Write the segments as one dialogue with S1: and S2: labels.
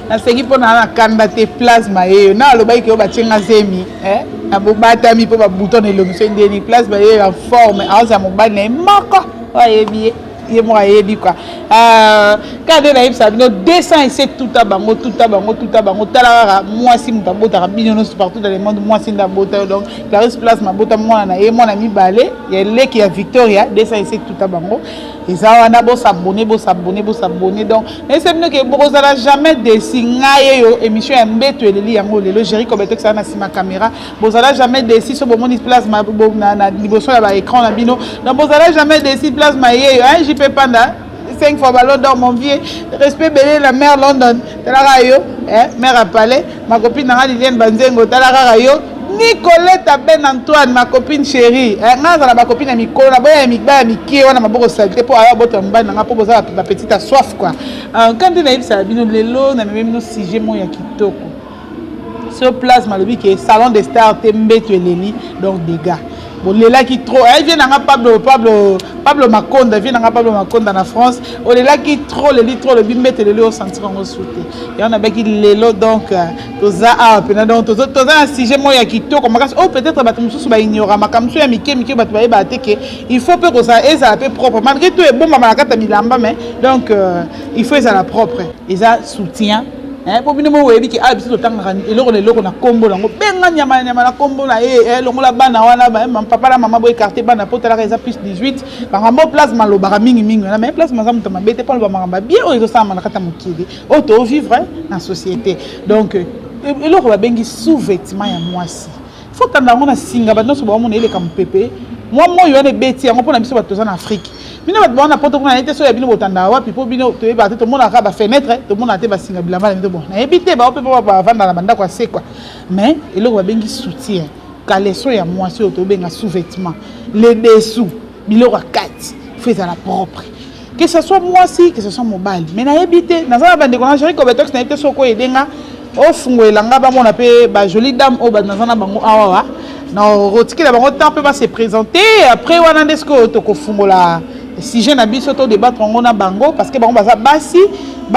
S1: Naseki mpo na kanda te. Plasma yeyo na alobaki ke oyo batienga zemi, eh? Na bobatami mpo babouton na elongi so ndeni. Plasma yeyo ya forme, aozala mobali na ye moko oyo ayebi ye, ye moko ayebi kua. Kaka nde nayebisaka bino, 207, tuta bango, tuta bango, tuta bango. Tala kaka mwasi, moto abotaka bino nyonso partout dans le monde, mwasi nde abota yo. Donc Clarisse Plasma abota mwana na ye, mwana mibale ya leki ya Victoria. 207, tuta bango, eza wana. Bos'abonner, bos'abonner, bos'abonner. Donc nayebisa bino ke bokozala jamais déçus. Ngai eyo émission ya Mbeto Eleli yango lelo, Géri Kobetokisala na nsima caméra. Bozala jamais déçus so bomoni Plasma na liboso ya baécran na bino. Donc bozala jamais déçus. Plasma yeyo, hein, JP Panda, cinq fois Ballon d'Or, mon vieux, respect belé. La mère London, tala kaka yo, eh, mère à palais. Ma copine nanga Liliane Banzengo, tala kaka yo. Nicolette Ben Antoine, ma copine chérie, eh, nga nazala bacopine ya mikolo na boya ya miba ya mikie wana, maboko saleté, mpo aya bota mobali nanga, mpo boza bapetite à soif quoi. Ka nde nayebisaka bino, lelo namemi bino sujet moko ya kitoko. Sur place malobi ke Salon de Star te, Mbeto Eleli. Donc dégâts, bolelaki trop. Ayi vie nanga Pablo, Pablo, Pablo Makonda, vie nanga Pablo Makonda na France, olelaki trop, leli trop, olobi Mbeto Eleli osentir yango su te. Yango nabaki lelo. Donc toza awa mpena, donc toza na sujet moko ya kitoko makasi oyo peut-être bato mosusu baignora, makambo mosusu ya mike mike bato bayebaka te ke il faut mpe kozala, ezala mpe propre malgré tout ebombama na kati ya bilamba. Mais donc il faut ezala propre, eza soutien mpo bino moko oyebi ke awa biso totangaka eloko na eloko na nkombo nango. Benga nyama na nyama na nkombo na ye. Longola bana wana, papa na mama boécarter bana mpo talaka eza plus 18. Makambo place malobaka mingimingi wana, mais place maza moto mabe te mpo aloba makambo bien oyo ezosalama na kati ya mokili oyo tovivre na société. Donc eloko babengi sous-vêtement ya mwasi, faut tanda yango na singa, bato nyonso baomona eleka mopepe mwa moi wana ebeti yango. Mpona biso bato toza na Afrique, bino bato bawana poto kuna, nayebi te so ya bino botandaka wapi, mpo bino toyebaka te, tomonaka bafenêtre, tomonaka te basinga bilamba na bino. Bon, nayebi te bao mpe mpo bavanda na bandako ya se quoi. Mais eloko babengi soutien, caleçon ya mwasi oyo tobenga sous-vêtement, le dessous, biloko ya kati, faut ezala propre, que ce soit mwasi, que ce soit mobali. Mais nayebi te, naza na bandeko na Géri Cobetox, nayebi te soki oyedenga ofungolela nga bamona mpe bajoli dame oyo bato naza na bango awawa na rotikela bango temps mpe base présenter. Après wana nde sikoyo tokofungola sujet na biso, to débattre yango na bango, parce que bango baza basi.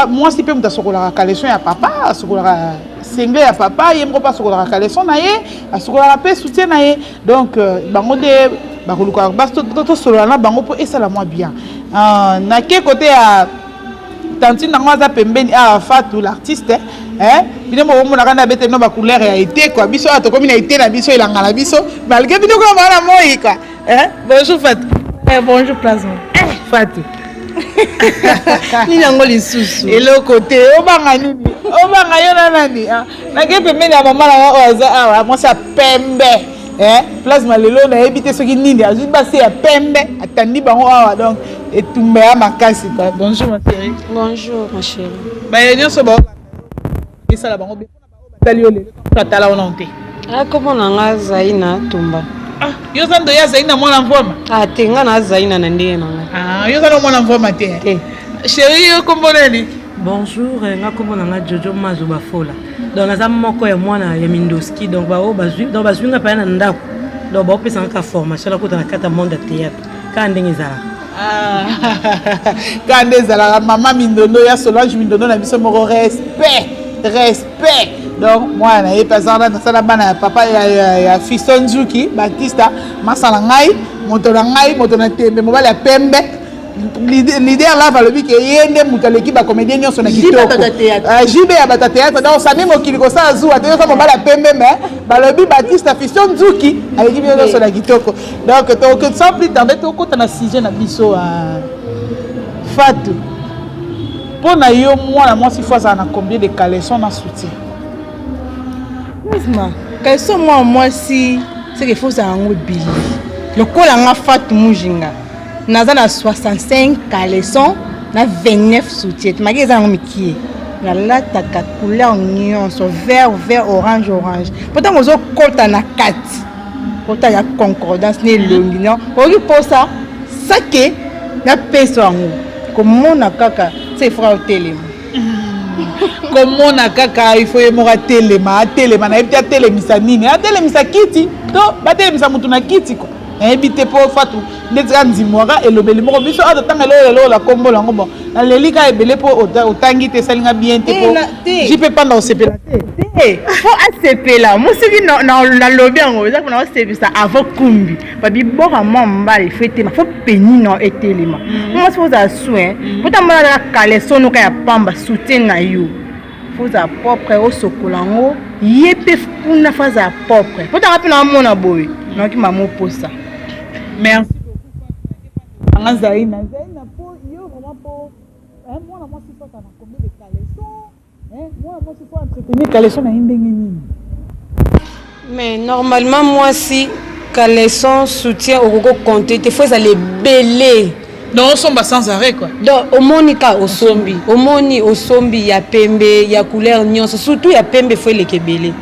S1: Mwasi mpe moto asokolaka caleçon ya papa, asokolaka singlet ya papa, ye moko mpe asokolaka caleçon na ye, asokolaka mpe soutien na ye. Donc bango nde bakolukaka basi, tosolola na bango mpo esala mwa bien. Nake kote ya tantine nango aza pembeni awa, Fatou l'artiste, eh? Bino bokomonaka nde abete bino bacouleur ya été quoi. Biso awa tokomi na été na biso, elanga na biso, malgré bino kuna baa na moi quoi, eh? Bonjour Fatou.
S2: Eh, bonjour Plasma.
S1: Eh, Fatou.
S2: Nini yango lisusu?
S1: Eloko te. Obanga nini? Obanga yo na nani? Nake pembeni ya mama nanga oyo aza awa, mwasi ya pembe, eh? Plasma lelo nayebi te soki nini azwi basi ya pembe, atandi bango awa. Donc etumba ya makasi quoi. Bonjour ma chérie.
S2: Bonjour ma chérie.
S1: Baye nyonso bao esala bango batali yo lelo, atala wana te.
S2: Kombo na nga Zaina Tumba.
S1: Ah, yo oza ndoyi azali na mwana mvoma?
S2: Ah te, nga na Zaina na ndenge na nga.
S1: Ah, yo oza na mwana mvoma te?
S2: Te.
S1: Chéri, yo kombo nani?
S3: Bonjour, nga kombo na nga Jojo Mazo Bafola. Donc naza moko ya mwana ya Mindoski. Donc bao bazwi, donc bazwi nga paya na ndako. Donc baopesa nga ka formation, nakota na kati ya monde ya théâtre. Kaka ndenge ezalaka.
S1: Kaka nde ezalaka. Mama Mindondo ya Solange Mindondo na biso moko, respect, respect. Donc mwana na ye mpe aza wana, nasala bana ya papa ya Fiston Nzuki Batista, masala ngai, moto na ngai, moto na tembe, mobali ya pembe, leader lave. Alobi ke ye nde moto aleki bacomédien nyonso na kitoko, JB ya bato ya théâtre. Donc sami mokili kosala zuwa te, yoza mobali ya pembe, mais balobi Batista Fiston Nzuki aleki bino nyonso na kitoko. Donc sans plus tarder, tokota na sujet na biso. Fatu, mpo na yo, mwana mwasi faut azala na combien de caleçon na soutien?
S2: Caleçon mwana mwasi, seke faut ozala yango ebele. Lokola nga Fatu Mujinga, naza na 65 caleçon na 29 soutien, maki eza yango mikie. Nalataka couleur nyonso, vert vert, orange orange, po ntango ozokɔta na kati, otala concordance na elongi no, okoki mposa sake napesa yango komona kaka se ifo otelema.
S1: Komona kaka ifo ye moko atelema, atelema. Nayebi te atelemisa nini, atelemisa kiti to batelemisa motu na kiti ko. Nayebi te mpo Fatu ndeti kaka ndimwaka elobeli moko biso awa totanga eloko eloko na kombo nango. Bon, naleli kaka ebele mpo otangi te, esalinga bien te mpo JP Panda osepela te.
S2: Te, fo asepela mo soki nalobi yango eza mpona osepisa avant kumbi babiboka mwa mobali fo etema, fo penino etelema. Mwasi fo ozala soin po tambola kaka caleçon noka ya pamba, soutien na yo fo ozala propre, osokola yango. Ye mpe kuna fo azala propre po tanga mpe naomona boye naoki mama oposa.
S1: Merci beaucoup anga Zaina. Zaina, mpo yo vraiment, mpo mwana mwasi fo azala na combien de caleçon? Mwana mwasi fo entretenir caleçon na ye ndenge nini?
S4: Mais normalement mwasi, caleçon, soutien okoki kocompter te, fo ezala ebele.
S1: Donc osomba sans arrêt quoi.
S4: Donc omoni ka osombi, omoni osombi ya pembe, ya couleur nyonso, surtout ya pembe fo eleka ebele.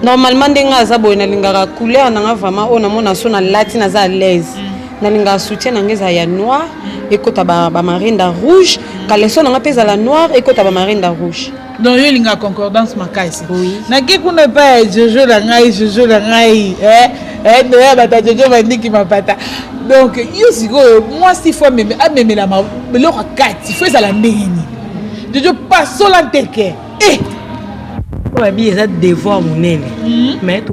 S4: Normalement ndenge aza boye, nalingaka couleur nanga vraiment oyo namona so nalati naza à l'aise. Nalingaka soutien nanga ezala ya noir, ekota bamarinda rouge. Caleçon nanga mpe ezala noir, ekota bamarinda rouge.
S1: Donc yo olingaka concordance makasi.
S4: Oui.
S1: Nake kuna epai ya Jojo na ngai, Jojo na ngai, doya bato ya Jojo bandiki mapata. Donc yo sikoyo, mwasi fo amemela biloko ya kati, fo ezala ndenge nini? Jojo, pasola nteke.
S3: Oyo babi eza devoir monene, mais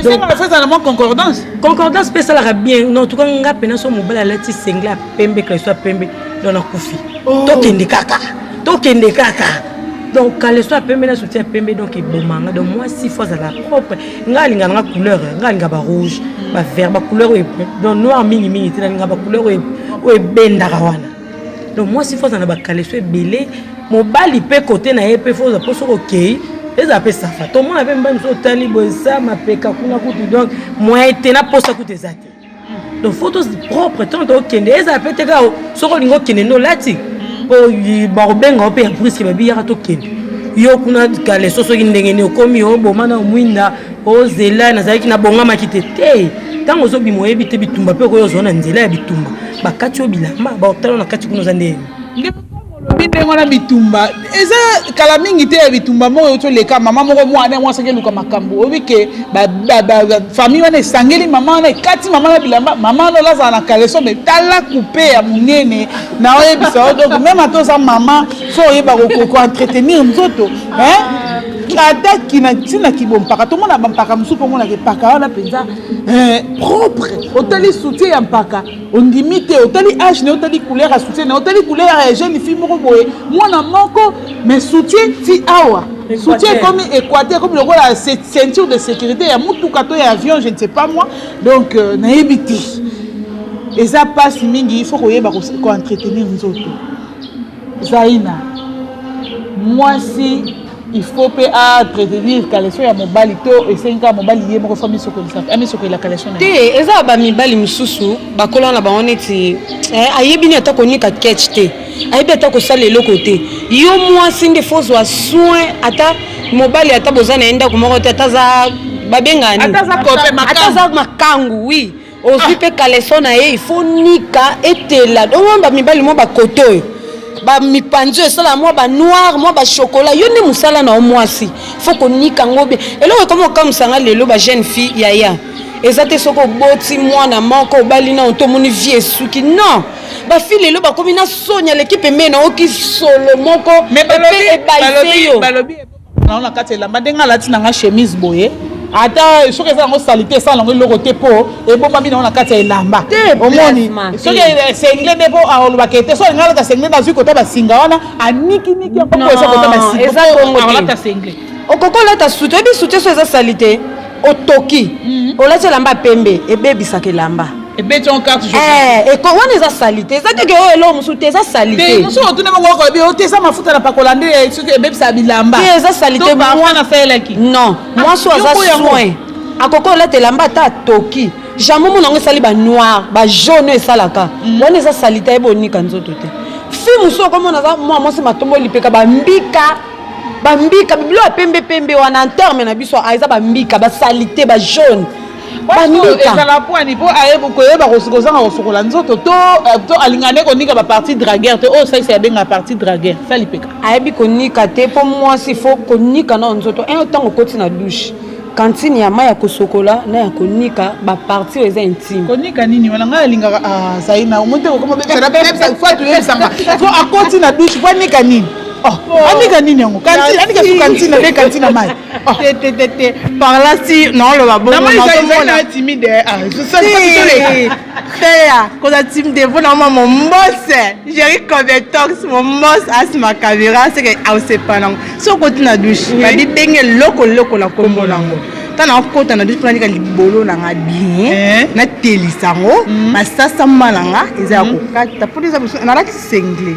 S1: Esengaka fo ezala na mwa concordance.
S3: Concordance mpe esalaka bien. Non, en tout cas nga mpena so mobali alati singlet ya pembe, caleçon ya pembe, donc nakufi. Tokende kaka, tokende kaka. Donc caleçon ya pembe na soutien ya pembe, donc ebomanga. Donc mwasi fo azala propre. Nga alinga nanga couleur, nga alinga barouge, bavert, bacouleur oyo, donc noir mingimingi te. Nalinga bacouleur oyo ebendaka wana. Donc mwasi fo azala na bacaleçon ebele. Mobali mpe kote na ye mpe fo mpo soki okei ezala mpe safa. Tomona mpe mobali mosusu otali boye, eza mapeka kuna kutu, donc moyen te, na posa kutu eza te. Donc faut toza propre ntango tokende. Ezala mpe te kaka soki olingi okende nde olati, po bakobenga yo mpe ya brusque, babi yaka tokende. Yo kuna caleçon soki ndenge nini okomi, oboma na mwinda, ozela nazalaki nabongamaki te. Te, ntango ozobima oyebi te bitumba mpe okoyo ozwa na nzela ya bitumba, bakati yo bilamba, baotala na kati kuna oza ndenge.
S1: Olobi ndenge wana, bitumba eza kala mingi te. Ya bitumba moko euti oleka, mama moko, mwana mwasi ake eluka makambo. Oyebi ke famille wana esangeli mama wana, ekati mama na bilamba. Mama wana olazala na caleçon, mais tala coupe ya monene na oyebisa yo. Donc même ata oza mama, fo oyeba koentretenir nzoto, ata kina ntina kibompaka. Tomona bampaka mosusu mpo omonaka epaka wana mpenza propre. Otali soutien ya mpaka, ondimi te. Otali âge na, otali couleur ya soutien na, otali couleur ya jeune fille moko boye, mwana moko, mais soutien ti awa, soutien ekomi équateur, ekomi lokola ceinture de sécurité ya mutuka to ya avion, je ne sais pas moi. Donc nayebi te, eza mpasi mingi. Il faut koyeba koentretenir nzoto. Zaina, mwasi il faut mpe entretenir caleçon ya mobali to esengi kaka mobali ye moko fo amisokolela caleçon na?
S4: Te, eza bamibali mosusu bakola na bango neti ayebi ni ata konika ketch te, ayebi ata kosala eloko te. Yo mwasi nde fo ozwa soin. Ata mobali, ata boza na ye ndako moko te, ata aza babengani,
S1: ata
S4: aza makangu, oui, ozwi mpe caleçon na ye, il faut nika etela. Omona bamibali mwa bakote oyo bamipanzi oyo esala mwa banoir, mwa bachocolat. Yo nde mosala na yo mwasi fo konika yango bien. Eloko ekomi kokamwisanga lelo, bajeune fille, yaya, eza te soki oboti mwana moko, obali nano to omoni vie esuki. Non, bafille lelo bakomi na soni, aleki pembeni na oki solo moko epe ebaise yo.
S1: Nango na kati ya elamba, ndenge alati nanga chemise boye, ata soki eza yango saleté, esala yango eloko te mpo ebombami nango na kati ya elamba. Omoni soki singlet nde mpo alobaka ete so alingi alata singlet, nazwi kota basinga wana, anikiniki yango mpo eza kota basinga, alata singlet.
S4: Okoki olata soutien, oyebi soutien so eza saleté, otoki olati elamba ya pembe, ebebisaka elamba.
S1: Ebeti en carte.
S4: Wana eza saleté, eza teke oyo eloko mosusu te, eza saleté.
S1: Mosusu otuni mongo, okoyebi o te, eza mafuta na pakola nde soki ebebisa bilamba.
S4: Te, eza saleté.
S1: Nasalelaki.
S4: Non, mwasi oyo aza soin akoki olata elamba ata atoki, jamais omona yango esali banoir, bajaune oyo esalaka wana, eza saleté. Ayeba onika nzoto te. Fi mosusu okomona aza mwa mwasi, matombo lipeka, bambika, bambika, bilo ya pembe pembe wana. En terme na biso eza bambika, basaleté, bajaune. Banika
S1: Ezala pwani mpo ayebi koyeba kozanga kosukola nzoto to alinga nde konika bapartie dragueur te, oyo salisa yabenga partie dragueur sali peka.
S4: Ayebi konika te, mpo mwasi fo konika na nzoto un ntango okoti na douche, kantine ya mai ya kosokola na ya konika bapartie oyo eza intime.
S1: Konika nini wana? Ngai alingaka azali na omoi te kokoma bebisa toyebisanga fo akoti na douche po anika nini? Oh, anika nini yango? Kantine, anika su kantine nde kantine ya mai. Oh.
S2: Te, te, te, te, par là si naoloba bongo.
S1: Namoni ezali na timide.
S2: Teya koza timide mpo na mwa mon boss Jerry Cobetox, mon boss asima caméra seke aosepa nango. So okoti na douche, babi benge eloko eloko na kombo nango. Ntango nakokota na douche mpo nanika libolo na nga bien, natelisa yango, basasamba na nga eza ya kokata mpo eza mosusu nalaki sengle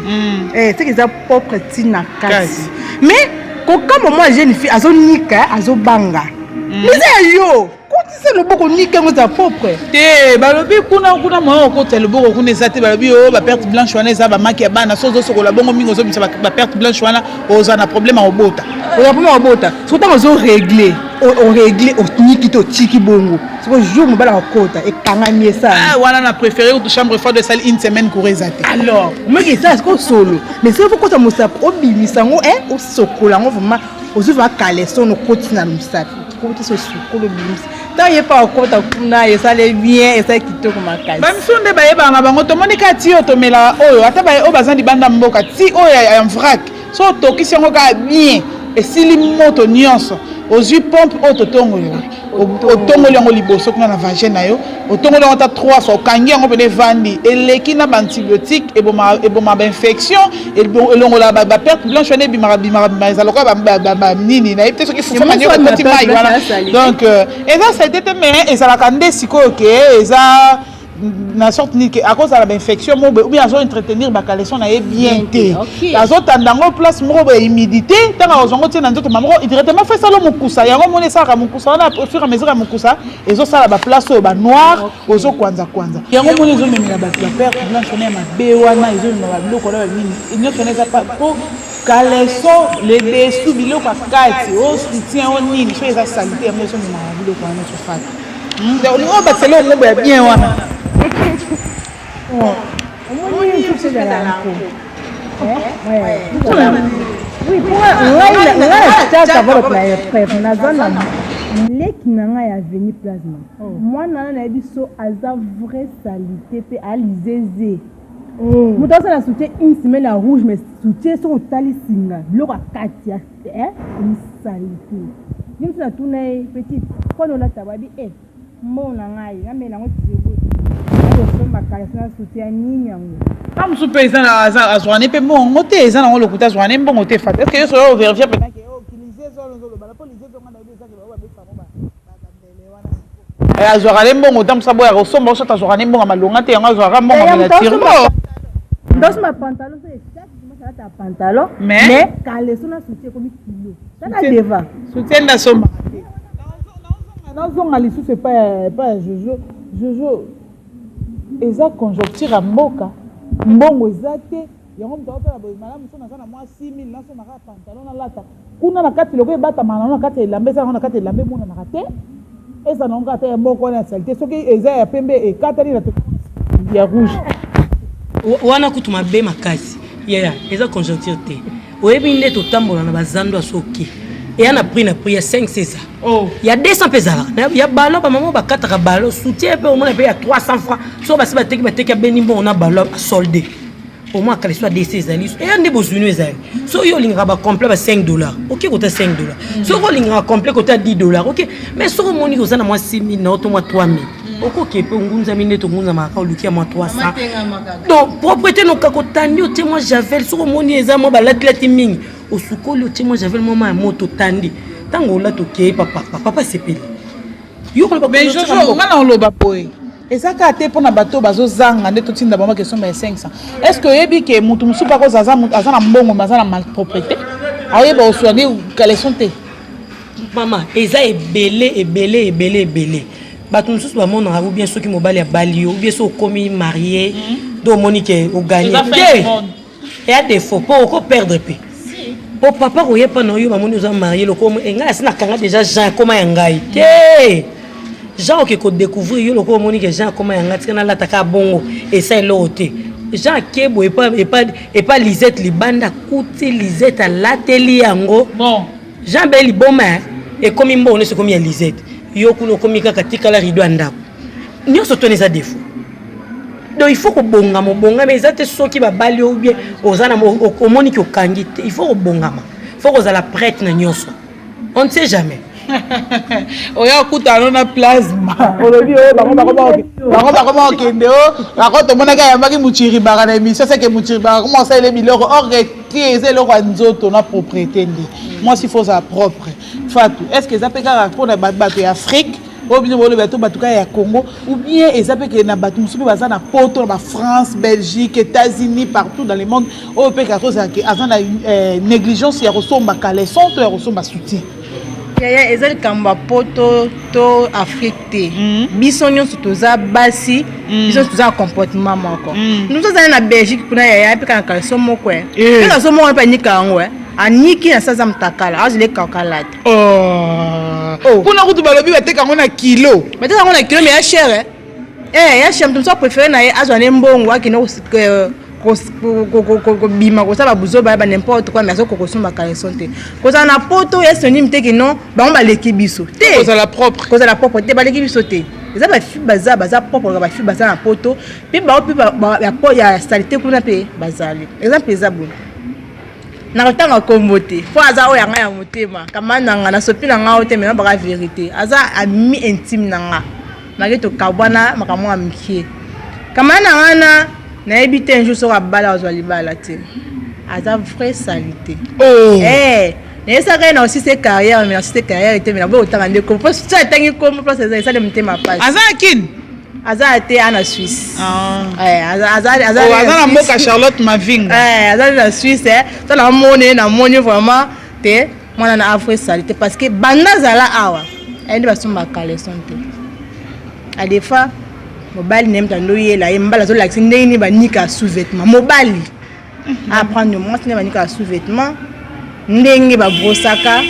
S2: seke eza propre ntina kati. Mais kokamba mwa jeune fille azonika, azobanga, mais eza ya yo, kotisa loboko, nika yango, eza propre.
S1: Te, balobi kuna kuna moyen okotisa loboko kuna eza te. Balobi oyo baperte blanche wana eza bamaki ya bana. So ozosokola bongo mingi, ozobimisa baperte blanche wana, ozala na problème ya kobota.
S2: Oza mpona kobota. Soki ntango ozorégler, orégler, oniki te, otiki bongo, soko jour mobali akokota, ekangami, esala.
S1: Ah, wana na préféré kutu chambre froide, esali une semaine, courant eza te.
S2: Alors omeki esala sikoyo solo, mais soki okota mosapi, obimisa yango, osokola yango vraiment, ozwi vraiment caleçon, okoti na mosapi, okotisa, osukoli, obimisi, ntango ye mpa okota kuna, esali bien, esali kitoko makasi.
S1: Bamisu nde bayebaka na bango. Tomoni kaka ti oyo tomelaka oyo, ata oyo baza libanda mboka, ti oyo ya vrac, so otokisi yango kaka bien, esili moto nyonso, ozwi pompe oyo totongoli, otongoli yango liboso kuna na vagin na yo, otongoli yango ata trois fois, okangi yango mpena, evandi, eleki na baantibiotique, eboma bainfection, elongola baperte blanche wana, ebimaka bimaka bimaka, eza lokola banini, nayebi te soki fufu manioka ekoti mai wana. Donc eza saleté te, mais ezalaka nde sikoyo ke eza na sorte nini ke akozala bainfection moko boye, ou bien azo entretenir bacaleçon na ye bien te, azotanda yango place moko boye, humidité. Ntango akozwa yango tie na nzoto moko directement, fo esala mokusa yango. Moni esalaka mokusa wana, au fur et à mesure ya mokusa ezosala baplace oyo banoir, ozokwanza-kwanza yango. Moni ezomemela bato baperte blanche wana ya mabe wana, ezomema babiloko wana banini nyonso wana, eza po caleçon, le dessous, biloko ya kati o soutien o nini, so eza saleté, yango ezomemaka biloko wana nyonso. Fata olingi obakisela yango ya bien wana.
S2: Omoni mosusu ezala yango. Oui, ngai natiaka bato na épreuve. Naza na leki na ngai ya Avenue Plasma, mwana wana nayebi so aza vrai salité mpe alizeze. Moto azala soutien une semaine ya rouge, mais soutien soki otali singa, biloko ya kati ya salité. Ye mosu natuna ye: "Petit, mpona olata?" Babi e mbongo na ngai namela yango tiebo, nakosomba caleçon na soutien ya nini yango.
S1: Ta mosusu mpe eza azwaka ne mpe mbongo te, eza nango lokuta, azwaka ne mbongo te. Fata, est ce que yo soyo ovérifier mpena ke okilize ozoloba po lize zonga na yebi ezake bao babetaka ngo bandele wana, azwaka ne mbongo ta mosu aboyaka kosomba, soki azwaka ne mbongo ya malonga te, yango azwaka mbongo mela tirbo.
S2: Ndosomba pantalon, so chaque dimanche alata pantalon, mais caleçon na soutien ekomi kilo tala deva.
S1: Soutien nde asombaka te. Nazonga lisusu epai ya Jojo. Jojo, eza conjoncture ya mboka, mbongo eza te, yango moto aotala boye malamu. So naza na mwa 6000, nasombaka pantalon, nalata kuna na kati, loko ebatamaka nango na kati ya elamba, eza nango na kati ya elamba, emonanaka te, eza nango kaka te ya moko wana ya saleté. Soki eza ya pembe, ekatani na ya rouge.
S3: Wana kutu mabe makasi yaya, eza conjoncture te. Oyebi nde totambola na bazando ya soki eya na prix, na prix ya 5 eza ya 200 mpe ezalaka ya balo, bamama bakataka balo soutien mpe omona mpe ya 300 francs. So basi bateki, bateki, abeni mbongo na balo asolde au moins caleçon ya 200 ezali eya nde bozwino ezali. So yo olingaka bacomplet ba 5 $, oke kota 5 $. Soki olingaka complet kota 10 $, ok. Mais soki omoni oza na mwa 6000 na oto mwa 3000, okoke mpe ongunzami nde togunzamaka, oluki ya mwa 300. Donc propreté nokaka, otandi, otie mwa javel. Soki omoni eza mwa balatilati mingi, osukoli, otie mwa javel, mwa ma ya moto, otandi, ntango olati, okei papa, papa sepeli.
S1: Mais Jojo, nga na oloba boye, eza kaka te mpona bato bazozanga nde totinda bango bakesomba ya 500. Est ce que oyebi ke motu mosusu mpe akoza aza na mbongo, me aza na malpropreté, aoyeba oswani caleçon te?
S3: Mama, eza ebele, ebele, ebele, ebele. Bato mosusu bamonaka ou bien soki mobali abali yo, ou bien soki okomi marié, do omoni ke ogagner te, eya défaut mpo okoperdre mpe, po papa koyepa na yo, bamoni oza marié, lokolo ngai asi nakanga déjà Jean akoma ya ngai te. Jean oke kodécouvrir yo lokola omoni ke Jean akoma yanga, tika nalata kaka bongo, esa eloko te. Jean akebo epa Lisette libanda, kuti Lisette alateli yango.
S1: Bon.
S3: Jean be liboma ekomi mbongo nyonso ekomi ya Lisette. Yo kuna okomi kaka tikala rideau ya ndako nyonso toni, eza défaut. Donc il faut kobongama, obongama. Eza te soki babali yo bien, oza na omoniki okangi te. Il faut kobongama, faut kozala prête na nyonso, on ne sait jamais.
S1: Oya okutana na plasma, olobi oyo bango bakoma kokende o bako. Tomonaki ayambaki Muchiribaka na émission, seke Muchiribaka koma osalele biloko or te. Eza eloko ya nzoto na propriété nde mwasi faut ozala propre. Fatu, est ce que eza mpe kaka mpona bato ya Afrique oyo bino boloba to bato kaka ya Congo, ou bien eza mpe ke na bato mosusu mpe baza na Poto, na baFrance, Belgique, États-Unis, partout dans le monde, oyo mpe kaka ozalaki aza na négligence ya kosomba caleçon to ya kosomba soutien?
S2: Yaya, eza likambo ya Poto to Afrique te. Biso nyonso toza basi, biso nyonso toza na comportement moko. Mosu azali na Belgique kuna, yaya, mpe kaka na caleçon moko e, mpe caleçon moko mpe anika yango e, aniki na se, aza motakala, azela ekakalata.
S1: Oh. Kuna kutu balobi bateka yango na kilo.
S2: Bateka yango na kilo, mais ya cher eh, ya cher. Moto mosusu apréféré na ye azwa ne mbongo, akende kobima, kosala buzoba ya ba n'importe quoi, mais azokoka kosomba caleçon te. Kozala na Poto ya synonyme te ke non, bango baleki biso te.
S1: Kozala propre.
S2: Kozala propre te, baleki biso te. Eza bafille baza propre kaka bafille baza na Poto, mpe bao mpe ya saleté kuna mpe bazali. Exemple eza boye, na kotanga nkombo te mpo aza oyo yanga ya motema kama na nga, nasopi na nga oyo te, mais baka vérité, aza ami intime na nga. Make tokabwana makambo ya mike kama na nga na nayebi te. Un jour soki abala, azwa libala te, aza vrai saleté.
S1: Oh.
S2: Eh, nayesaka ye na osise carrière, mais na osise carrière te, mais naboyi kotanga nde kombo, so atangi kombo place eza esali motema pasi.
S1: Aza na Kini?
S2: Aza te, a na Suisse.
S1: Eh, aza na mboka Charlotte Mavinga.
S2: Eh, aza na Suisse. So namoni, namoni vraiment te mwana na afro esali te, parce que banda azala awa, ayendi basomba caleçon te. Adefa mobali na ye moto andoyela ye mbala, azolakisa ndenge nini banika sous-vêtement. Mobali apprendre mwasi nde banika sous-vêtement, ndenge babrosaka.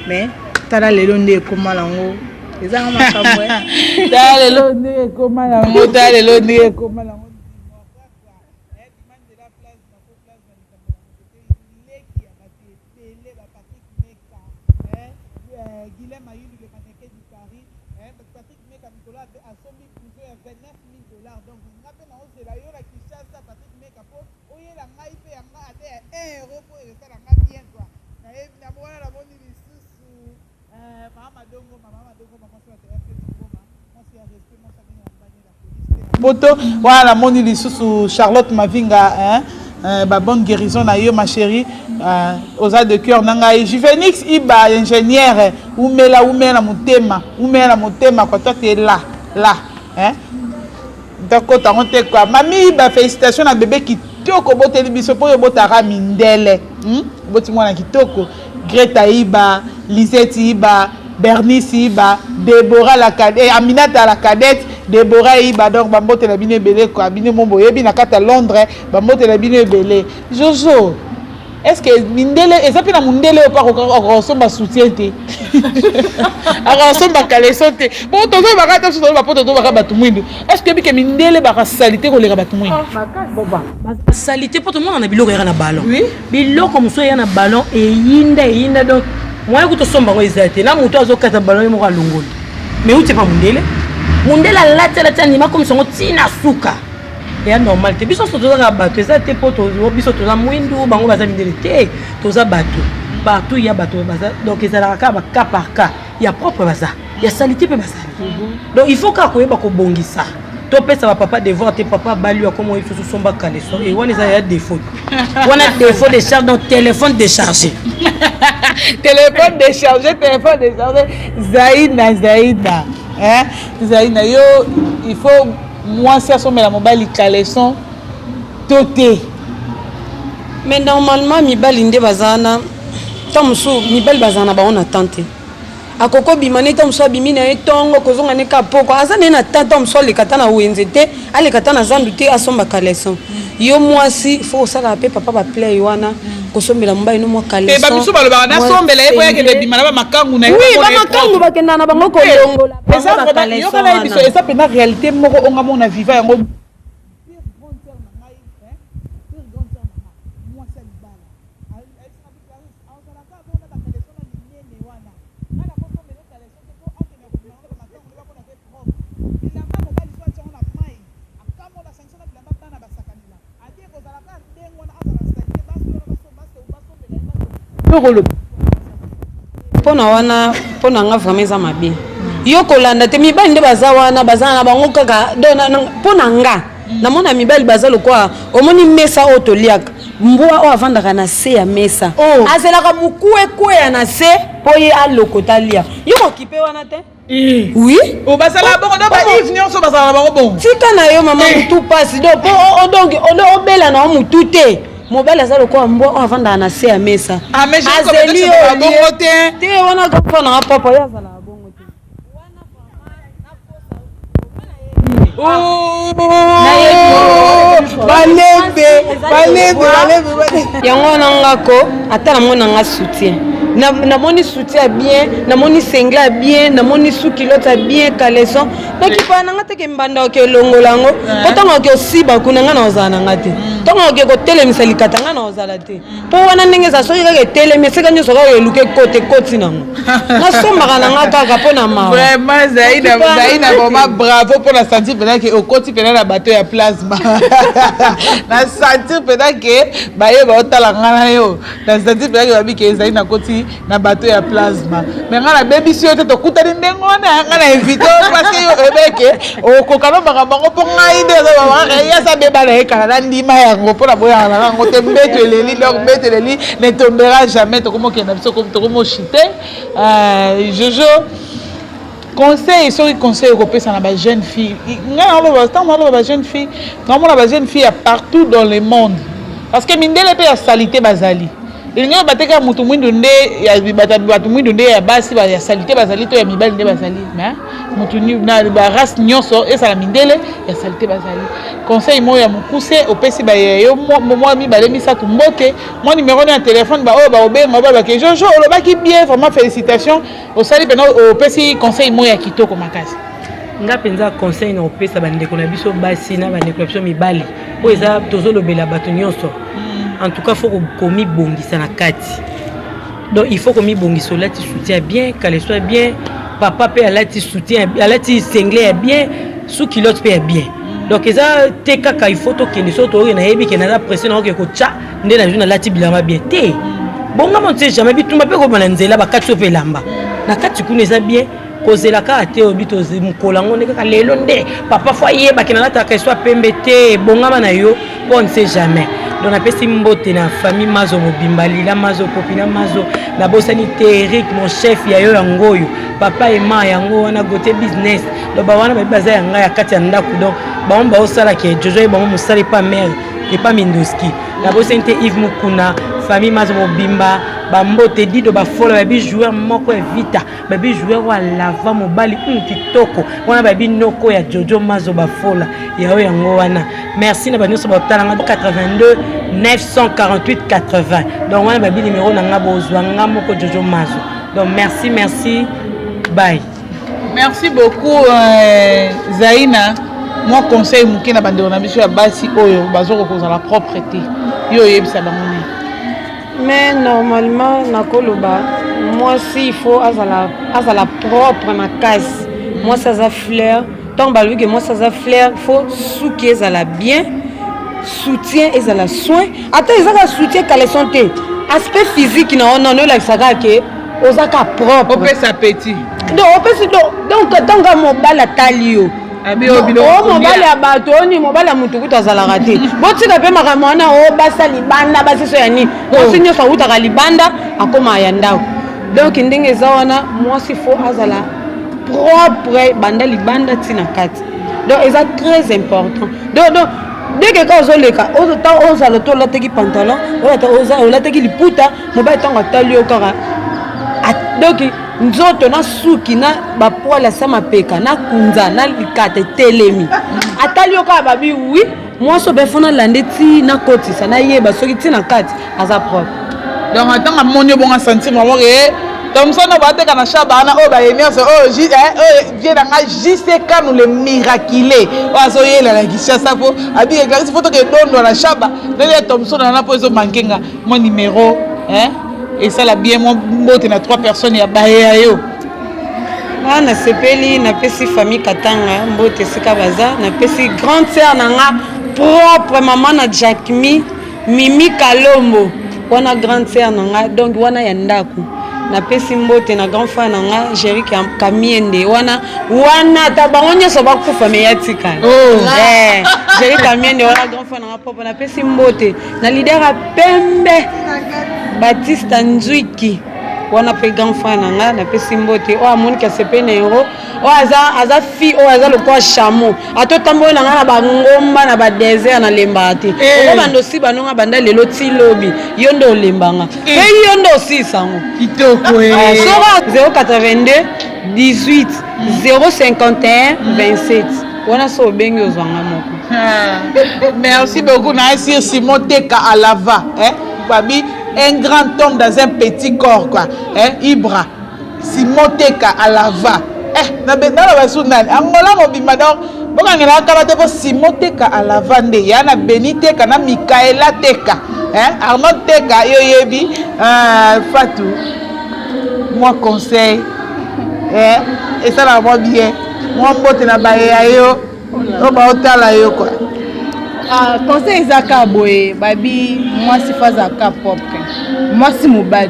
S2: Mais tala lelo nde ekóma nango, ezanga makambo.
S1: Tala lelo ndenge ekóma nango, tala lelo ndenge ekóma nango. Ebele, baPatrick Meka, Guilem Ayulu, le mannequin du Paris. Patrick Meka mikolo asombi blouson ya 29 000 $. Donc nga mpe naozela yo na Kinshasa, Patrick Meka, mpo oyela ngai mpe yanga ata ya 1 euro, mpo esala nga bien quoi. Nayebi na wana namoni lisusu mama Madongo, mama Madongo, mama so ya Feti Ngoma, mwasi ya respect, mwasi abenge na mobali la police poto wana. Namoni lisusu Charlotte Mavinga, hein? Ba bonne guérison na yo, ma chérie, oza de cœur na ngai. Juvenix Iba, ingénieur, umela, umela na motema, umela na motema quoi. Toi, t'es là là, hein, dakota yango te quoi. Mami Iba, félicitation na bébé kitoko oboteli biso, mpo oyo obotaka mindele, Oboti mwana kitoko. Greta Iba, Lisette Iba, Bernice Iba, Debora la cadette, Aminata la cadette, Debora Iba. Donc bambotela bino ebele quoi. Bino mo boyebi na kati ya Londres, bambotela bino ebele. Jojo, est ce que mindele eza mpe na mondele oyo mpe akosomba soutien te, akosomba caleçon te? Bon, tozobaka te, biso tozoloba mpo tozobaka bato mwindu. Est ce que ebike mindele bakasali te koleka bato mwindu?
S3: Saleté, mpo tomona na biloko eyaka na ballon, biloko mosusu eya na ballon eyinda eyinda. Donc moyen kuta osomba yango eza te. Na moto azokata ballon ye moko alongoli, mais uti epa mondele. Mondele alati, alati, andima akomisa yango ntina suka. Eya normal te. Biso nyonso tozaka bato, eza te mpo biso toza mwindu, bango baza mindele te. Toza bato partout, ya bato baza. Donc ezalaka kaka ba cas par cas, ya propre baza, ya saleté mpe bazali. Donc il faut kaka koyeba kobongisa. Topesa bapapa devoir te. Papa abali, akoma oyo susu somba caleçon e wana eza ya défaut, wana défaut de charge. Donc téléphone déchargé.
S1: Téléphone déchargé, téléphone déchargé. Zaina, Zaina, hein? Zaina, yo, il faut mwasi asomela mobali caleçon to te?
S4: Mais normalement mibali nde baza na ntango mosusu, mibali bazala na bango na temps te. Akoki obima ne ntango mosusu, abimi na ye ntongo, kozonga ne ka poko. Aza na ye na temps ntango mosusu aleka ta na wenze te, aleka ta na zandu te, asomba caleçon. Yo mwasi, faut osalaka mpe papa baplay wana. Kosombela mobali no mwa caleçon.
S1: Ba biso balobaka nasombela ye po yakende bima na bamakangu na ye.
S4: Oui, bamakangu bakenda na bango kolongola
S1: bango ba caleçon wana. Biso eza mpenza réalité moko onga mona viva yango.
S4: Mpona wana, mpona nga vraiment eza mabe. Yo kolanda te, mibali nde baza wana, baza na bango kaka. Mpo na nga, namona mibali baza lokola omoni mesa oyo toliaka, mbwa oyo avandaka na se ya mesa.
S1: Oh.
S4: Azelaka moku ekweya na se mpo ye alokota alia. Yo kokipe wana te. Oui.
S1: Oh, basala bongo donc ba Yves nyonso bazala na bango bongo.
S4: Tika na yo mama, mutu pasi. Donc po donc obela na yo mutu te. Mobali aza lokola mbwa oyo avandaka na se ya mesa.
S1: Ah, mais je azeli yo bongo te.
S4: Te, wana mpo na nga papa ye azalaka bongo te.
S1: Oh, balembe balembe balembe.
S4: Yango wana ngako ata namoni nanga soutien, namoni soutien ya bien, namoni singlet ya bien, namoni sous-culotte ya bien, caleçon, nakipaa nanga teke mbanda oke elongola yango, mpo ntango oke osiba kuna, nga na ozala nanga te. Ntango oke kotelemisa likata, nga na ozala te, mpo wana ndenge eza, soki kaka etelemi, esika nyonso kaka eluka ekota, ekoti nango. Nasombaka nanga kaka mpo na mawa.
S1: Vraiment, Zaina, Zaina, vraiment bravo mpo na sentir mpenza ke okoti mpenza na bato ya plasma. Na sentir mpenza ke baye baotala nga na yo, na sentir mpenza ke babi ke ezali nakoti na bato ya plasma. Mais nga nabebisi yo te, tokutani ndenge wana, nga na invité yo parce que yo oyebeke okoka no makambo yango, mpo ngai nde ye aza beba na ye kala, na ndima yango mpo na boyaka na yango te. Mbeto eleli, donc mbeto eleli ne tombera jamais. Tokomokende na biso, tokomoshite. Jojo, conseil, soki conseil okopesa na bajeune fille. Ngai naloba, ntango naloba bajeune fille, naomona bajeune fille ya partout dans le monde, parce que mindele mpe ya salité bazali. Elingi oyo bateka motu mwindu nde bato mwindu nde ya basi ya salité bazali to ya mibali nde bazali, mais motu na barace nyonso, ezala mindele ya salité bazali. Conseil moko ya mokuse opesi yo, mwa mibale, misato, mbote, mwa numéro ya telefone, baoyo baobenga oyo balobaki: "Jojo, olobaki bien, vraiment félicitation, osali mpena, opesi conseil moko ya kitoko makasi."
S3: Nga mpenza, conseil na kopesa bandeko na biso basi na bandeko na biso mibali, oyo eza tozolobela bato nyonso, en tout cas faut komibongisa na kati. Donc il faut komibongisa, olati soutien ya bien, caleçon ya bien, papa mpe alati soutien, alati singlet ya bien, sous-culotte mpe ya bien. Donc eza te kaka il faut tokende, so toyoke, nayebi ke naza pressé, naoke kotya nde nazwi, nalati bilamba bien te. Bongama, on sait jamais, bitumba mpe kobana nzela, bakati so mpe elamba na kati kuna eza bien. Kozela kaka te oyebi mokolo yango nde kaka lelo nde papa faut ayebaki nalataka eswa pembe te. Bongama na yo mpo on ne sait jamais. Donc napesi mbote na famille Mazo mobimba, Lila Mazo, Popina Mazo, nabosani te Eric, mon chef ya yo yango oyo, papa Ema yango wana, Gote Business. Donc bawana babi baza ya ngai ya kati ya ndako. Donc bango baosalaka Jojo ye bango mosala epa mare, epa Mindoski. Nabosani te Yves Mukuna, famille Mazo mobimba, bambote. Dido Bafola, babi joueur moko ya Vita, babi joueur oyo alava mobali kitoko wana, babi noko ya Jojo Mazo Bafola yayo yango wana. Merci na banyonso batalanga. 82 948 80, donc wana babi numéro na nga, bozwa nga moko Jojo Mazo. Donc merci, merci, bye.
S1: Merci beaucoup, Zaina. Mwa conseil moke na bandeko na biso ya basi oyo bazokoka kozala propre te, yo oyebisa bango nini?
S4: Mais normalement nakoloba mwasi il faut azala, azala propre makasi. Mwasi aza fleur. Ntango balobi ke mwasi aza fleur, faut suki ezala bien, soutien ezala soin, ata eza kaka soutien, caleçon te, aspect physique na yo nono elakisa kaka ke oza ka propre.
S1: Opesa appétit.
S4: Donc opesi, donc ntango mobali atali yo, o mobali ya bato, oni mobali ya motu kutu azalaka te. Botika mpe makambo wana o basa libanda, basiso ya nini. Mwasi nyonso awutaka libanda, akóma ya ndako. Donc ndenge eza wana, mwasi faut azala propre banda libanda ntina kati. Donc eza très important. Donc dès que ka ozoleka, ozala to olataki pantalon, olataki liputa, mobali ntango atali yo kaka, donc nzoto na suki na bapoils asa mapeka na kunza na likata etelemi, atali yo kaka, babi oui. Mwasi oyo befo nalande ti nakotisa, nayeba soki ti na kati aza propre.
S1: Donc ntango amoni obonga sentir vraiment ke Thomson oyo bateka na shaba wana, oyo baye nyonso oyo oyo vie na ngai JC Kanu le miraculé oyo azoyela na Kinshasa, po abike Clarisse, fo toke dondwa na shaba ndenge ya Thomson wana, mpo ezomanke nga mwa numéro esala bien. Mwa mbote na trois personnes ya baye ya yo.
S4: Ah, nasepeli. Napesi famille Katanga mbote esika baza. Napesi grande sœur na nga propre, mama na Jackmi, Mimi Kalombo wana, grande sœur na nga, donc wana ya ndako. Napesi mbote na grand frère na nga Géri Kamiende wana. Wana ata bango nyonso bakufa, me ya tikala.
S1: Oh.
S4: Eh, Géri Kamiende wana, grand frère na nga propre. Napesi mbote na leader ya pembe Batista Nzwiki wana mpe, grand frère na nga. Napesi mbote oyo amoniki asepe na euro, oyo aza fille oyo aza lokola chameau, ata otamboli na nga na bangomba na badésert, nalembaka te. Okobanda osiba nonga banda lelo ti lobi, yo nde olembanga mpe yo nde osilisa yango.
S1: Kitoko.
S4: Soko 082 18 051 27 wana, so obengi, ozwanga moko.
S1: Merci beaucoup na sir Simon Teka Alava, hein? Babi, un grand homme dans un petit corps quoi, hein? Ibra Simon Teka Alava, eh, na bendala basu nani Angola mobimba. Donc bokangela kala te, po Simon Teka Alava nde ya na Beni Teka na Mikaela Teka, hein? Arnold Teka, yo yebi. Fatou, mwa conseil, eh, esalaka mwa bien. Mwa mbote na baye ya yo oyo baotala yo quoi.
S2: Ah, conseil eza kaka boye, babi mwasi fo azalaka propre. Mwasi, mobali,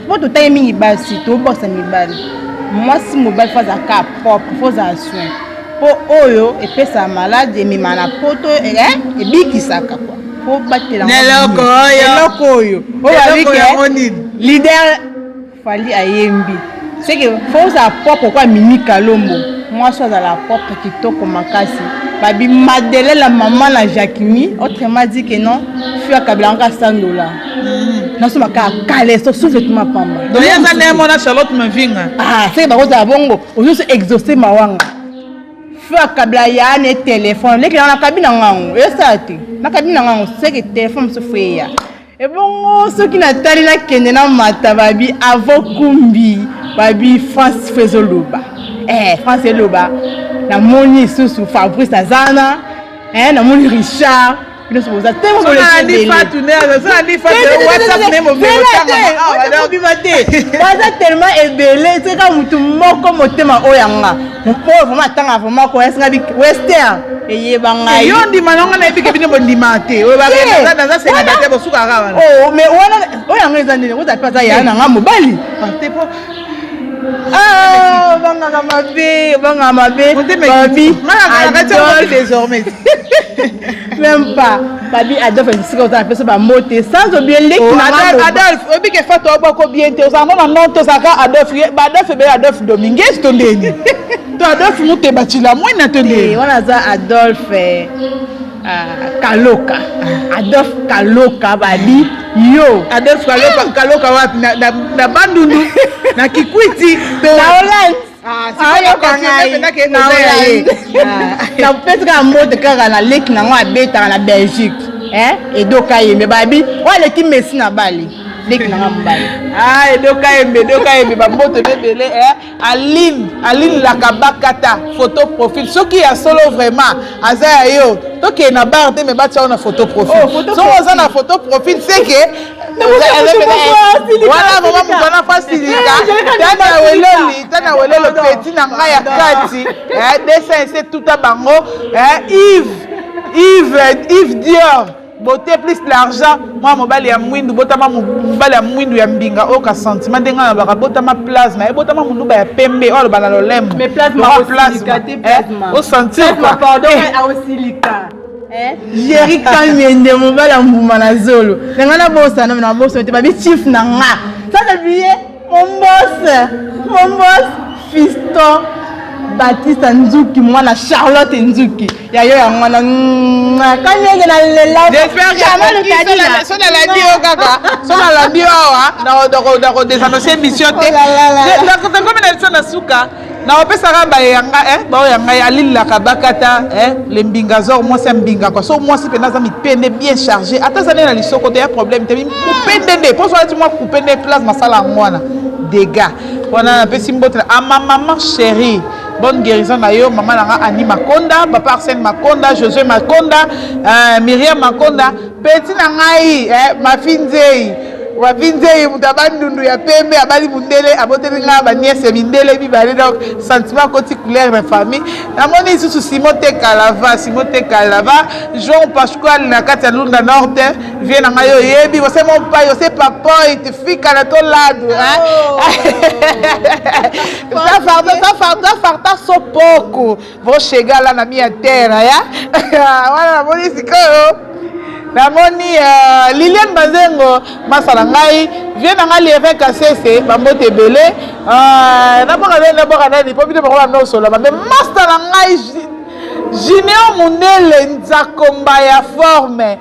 S2: po totangi mingi basi, tobokisa mibali. Mwasi, mobali fo azalaka propre, fo ozala soin, mpo oyo epesaka maladi, emema na poto, ebikisaka kua. Fo batela
S1: Eloko oyo.
S2: Eloko oyo oyo
S1: Eloko yango nini?
S2: Leader Fally ayembi seke fo ozala propre kwa Mimi Kalombo. Mwasi azala propre, kitoko makasi. Babi Madelela, mama na Jacquemi, autrement dit que non, fi akabelanga kaka 100 $, nasomba kaka caleçon, sous-vêtement pamba.
S1: Donc ye aza nde mona Charlotte Mavinga.
S2: Ah, seke bakozala bongo, ozoso exaucé mawanga. Fi akabela ya ne telefone leki nanga, nakabi na ngango, esala te, nakabi na ngango. Seke telefone mosusu fo eya ebongo. Soki natali, nakende na mata, babi avo kumbi, babi France fo ezoloba, France eloba. Namoni lisusu Fabrice aza na, namoni Richard, nyonso boza.
S1: Nalandi Fatu nde nalandi Fatu, WhatsApp ne
S2: mobima te, baza tellement ebele. Seka motu moko motema oyo yanga oyo vraiment atanga vraiment koyasinga western eyeba ngai.
S1: Yo ndima nango, nayebi ke bino bondima te. Oyo naza célibataire, bosukaka wana.
S2: Oh, mais wana oyo yango eza nini? Oza mpe aza ya na nga mobali.
S1: Te po
S2: Ah, obangaka mabe, obangaka mabe. Babi
S1: désormais.
S2: Même pas, babi Adolphe, esika oza, napesa bambote sans oublier leki na nga.
S1: Adolphe, oyebi ke Fatu oboko bien te, ozala ngo na non te, ozalaka Adolphe. Baadolphe ebele, Adolphe Dominguez to ndeni, to Adolphe Muteba Tshila Mwina to ndeni?
S2: Wana aza Adolphe, ah, Kaloka, Adolphe Kaloka, babi yo.
S1: Adolphe Kaloka, Kaloka wapi? Na Bandundu, na Kikwiti to
S2: na Hollande?
S1: Ayoka ngai.
S2: Napesi kaka mbote kaka na leki nango abetaka na Belgique, Edoka Yembe, babi oyo aleki Messi na bale, leki nanga mobali.
S1: Ah, Edoka Yembe, Edoka Yembe, bambote ebele. Aline, Aline Lakabakata, photo profil soki ya solo vraiment aza ya yo, tokende na bar te, me batia yo na photo profil. Soki oza na photo profil, seke wana mama moto wana fasilika. Tana weloli, tana welolo, petit na ngai ya kati dessin ese tuta bango. Yves, Yves, Yves Dior, beauté plus l'argent. Mwa mobali ya mwindu, botama mobali ya mwindu ya mbinga oyo ka sentiment ndenge alobaka, botama plasma, ebotama monduba ya pembe oyo aloba na lolemo. Osentir.
S2: Aosilika. Géri Kamiende, mobali ya mbuma na zolo na ngai, nabosana, nabosana te, babi chief na nga, sans oublier mon boss, mon boss Fiston Batista Nzuki, mwana Charlotte Nzuki ya yo, yango wana Kamiende na lela.
S1: So nalandi yo kaka, so nalandi yo awa, nakodésannonce émission te. Tokomi na biso na suka. Nakopesaka baye ya nga eh, baoyo ya ngai alilaka bakata eh, le mbingazor mwasi ya mbinga kwa so mwasi mpenza aza mipende bien charge ata aza nde na lisoko te ya problème te mopende nde mpo so alati mwa coupe nde place masala yango wana dégâts wana. Napesi mbote na ama maman chérie, bonne guérison na yo mama na nga Annie Makonda, papa Arsène Makonda, Josué Makonda, Myriam Makonda, petit na ngai Mafi Nzei, Mafi Nzei, moto abandundu ya pembe, abali mundele, aboteli ngai baniese ya mindele mibale. Donc sentiment akoti couleur na famille. Namoni lisusu Simon Tekalava, Simon Tekalava, Jean Pasquale na kati ya Lunda Norte, vie na ngai oyebi, você mon pai, você papai, te fica na to lado, hein? Tá falta, tá falta, tá falta só pouco. Vou chegar lá na minha terra, ya? Wana namoni sikoyo. Namoni Liliane Mazengo, masa na ngai, vie na ngai Lievin Kasese, bambote ebele. Naboka nani, naboka nani, mpo bino bango bamna osolola mabe. Master na ngai Junior Mundele Nzakomba ya forme.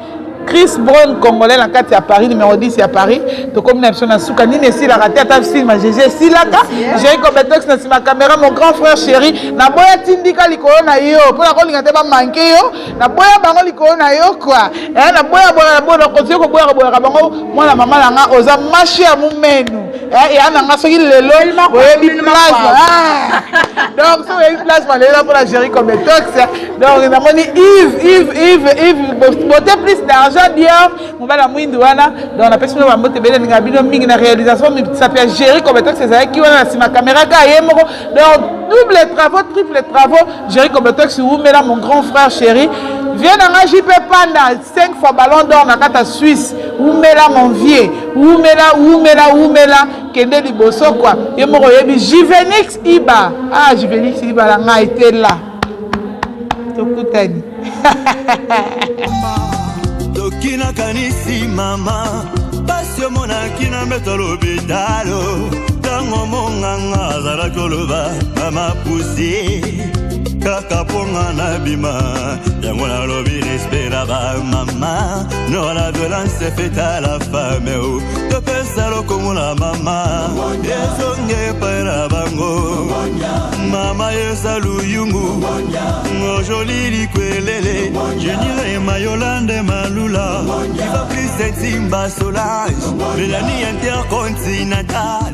S1: Chris Brown congolais na kati ya Paris, numéro 10 ya Paris. Tokomi na biso na suka. Nini esilaka te, ata film ya GG esilaka. Jerry Cobetox na nsima caméra, mon grand frère chéri, naboya tindika likolo na yo mpo nakolinga te bamanke yo, naboya bango likolo na yo kua, naboya boya, naboya, nakontinue koboyaka boyaka bango. Mwana mama na nga, oza mashi ya mumenu, ya na nga. Soki lelo oyebi plasma, donc soki oyebi plasma lelo mpona Jerry Cobetox. Donc namoni Yves, Yves, Yves, Yves Beauté plus d'argent Dior, mobali ya mwindu wana. Donc napesi bino bambote ebele, ninga bino mingi. Na réalisation, misapi ya Jerry Cobetox ezalaki wana na nsima caméra kaka ye moko. Donc double travaux, triple travaux, Jerry Cobetox wumela, mon grand frère chéri. Vie na nga JP Panda, 5 fois ballon d'or na kati ya Suisse, wumela mon vieux, wumela, wumela, wumela, kende liboso kwa ye moko oyebi. Juvenix Iba, ah, Juvenix Iba na ngai te la, tokutani.
S5: Toki nakanisi mama, pasi omonaki na mbeto lopitalo, ntango monganga azalaki oloba mama pusi kaka mponga na bima yango. Nalobi respect na bamama, non la violence faite à la femme. O topesa lokumu na mama, ezonge epai na bango. Mama yesa luyungu ojoli likwelele jenire Mayolande Malula, Iva Plus, Timba Solange, Melanie Intercontinental.